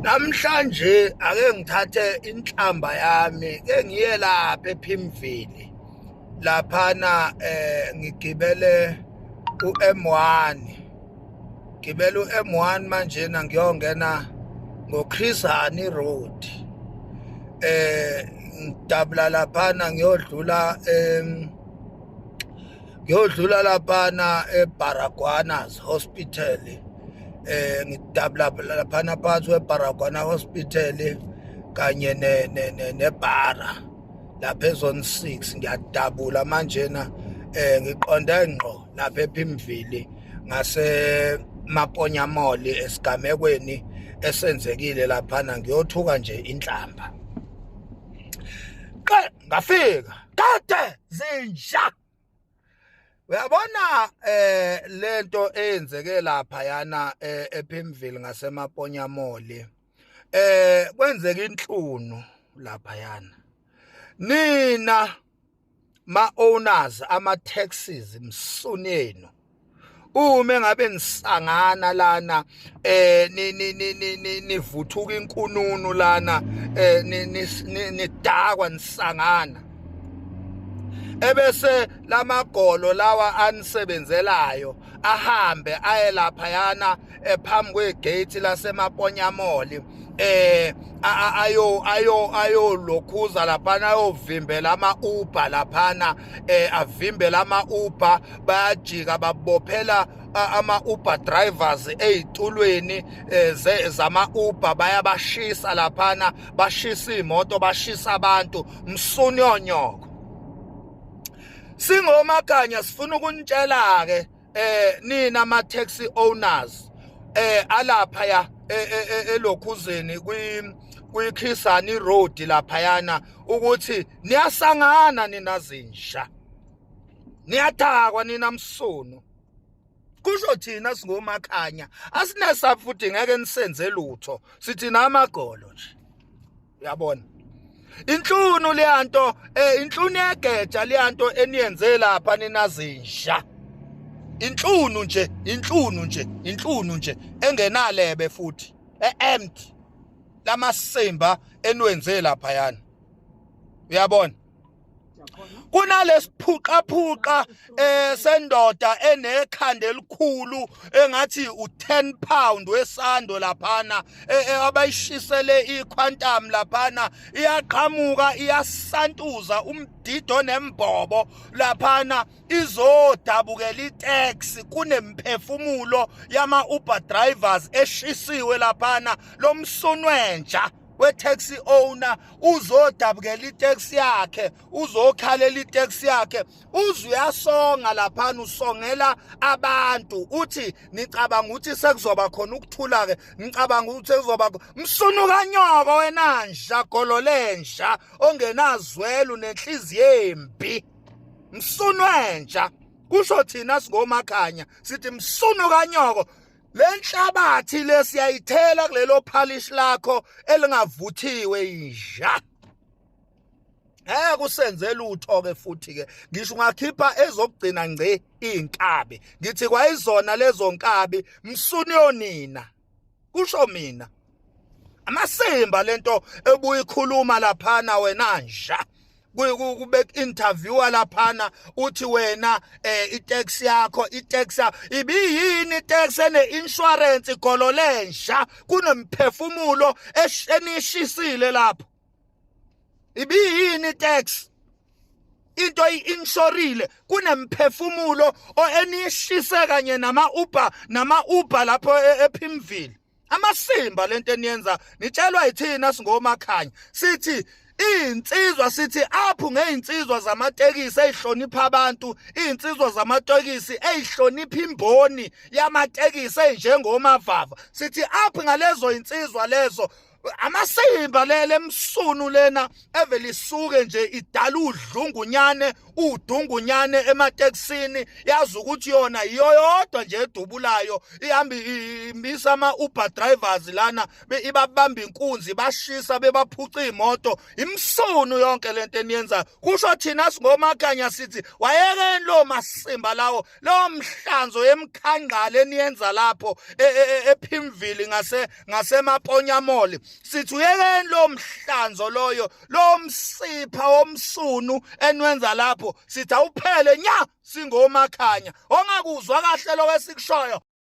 Namhlanje ake ngithathe inhlamba yami ke ngiye lapha ePimville laphana ngigibele uM1 gibela uM1 manjena ngiyongena ngoChris Hani Road. Ngidabula laphana ngiyodlula ngiyodlula laphana eBaragwanas Hospital. Ngidabula laphana phansi weBaragwana Hospital kanye ne nebhara lapha ezone 6. Ngiyadabula manjena ngiqonde ngqo lapha ePimville ngase Maponya Mall esigamekweni esenzekile laphana, ngiyothuka nje inhlamba. Ngafika kade zinja. Uyabona lento eyenzeke lapha yana ePimville ngaseMaponya Mall, kwenzeka inhlunu lapha yana. Nina ma owners ama taxis, msunenu, uma ngabe nisangana lana ni ni ni ni nivuthuka inkununu lana, nidakwa, nisangana, ebese lamagolo lawa anisebenzelayo ahambe aye lapha yana ephambi kwegate laseMaponya Mall, ayo ayo ayolokhuza laphana, ayovimbela ama Uber laphana, avimbela ama Uber. Bayajika babophela ama Uber drivers ezitulweni zama Uber, bayabashisa laphana, bashisa imoto, bashisa abantu. Msunyonyoko, singomakhanya sifuna ukunitshela ke nina ama taxi owners alapha ya elokhuzeni kwi Chris Hani Road laphayana ukuthi niyasangana nina zinja, niyathakwa nina msunu. Kusho thina singomakhanya asinesa futhi ngeke nisenze lutho, sithi namagolo nje. Uyabona inhlunu leyanto, inhlunu yegeja leyanto eniyenze lapha ninazinja, inhlunu nje, inhlunu nje, inhlunu nje engenalebe futhi e-empty lamasimba eniwenze lapha yana. Uyabona kunalesiphuqaphuqa sendoda enekhanda elikhulu engathi u10 pound wesando laphana, abayishisele iquantum laphana, iyaqhamuka iyasantuza umdido nembobo laphana, izodabukela itaxi kunemphefumulo yama Uber drivers eshisiwe laphana. Lomsunwenja we-taxi owner uzodabukela itaxi yakhe, uzokhalela itaxi yakhe, uze uyasonga laphana, usongela abantu, uthi nicabanga ukuthi sekuzoba khona ukuthula ke, nicabanga ukuthi sekuzoba. Msunu kanyoko wena nja, gololenja ongenazwelo nenhliziyo embi, msunwenja. Kusho thina singomakhanya sithi msunu kanyoko, lenhlabathi lesiyayithela kulelo phalish lakho elingavuthiwe, inja. Ngeke usenze lutho ke futhi ke, ngisho ungakhipha ezokugcina ngci inkabi, ngithi kwayizona lezo nkabi, msuniyonina. Kusho mina, amasimba lento ebuyikhuluma laphana wena nja, kube interviewer laphana, uthi wena itaxi yakho, itaxi ibiyini? Itaxi ene insurance, igolo lenja, kunemphefumulo enishisile lapho, ibiyini itaxi? Into i-insurile, kunemphefumulo enishise kanye nama-Uber, nama-Uber lapho ePimville. Amasimba lento eniyenza, nitshelwa yithina singomakhanya, sithi iy'nsizwa, sithi aphu ngey'nsizwa zamatekisi ey'hlonipha abantu, iy'nsizwa zamatekisi ey'hlonipha imboni yamatekisi ey'njengomavava, sithi aphu ngalezo y'nsizwa lezo. Amasimba lele emsunu lena evele isuke nje idala udlungunyane, udungunyane ematekisini, yazi ukuthi yona iyoyodwa nje edubulayo, ihamba imisa ama Uber drivers lana, ibabamba inkunzi, bashisa, bebaphuca imoto. Imsunu yonke lento eniyenzayo. Kusho thina singomakhanya sithi wayekeni lo masimba lawo, lo mhlanzo yemkhangqala eniyenza lapho e, e, e, ePimville ngase ngasemaponya mall. Sithi uyekeni lo mhlanzo loyo, lo msipha womsunu enwenza lapho, sithi awuphele nya singomakhanya. Ongakuzwa kahle lokho esikushoyo.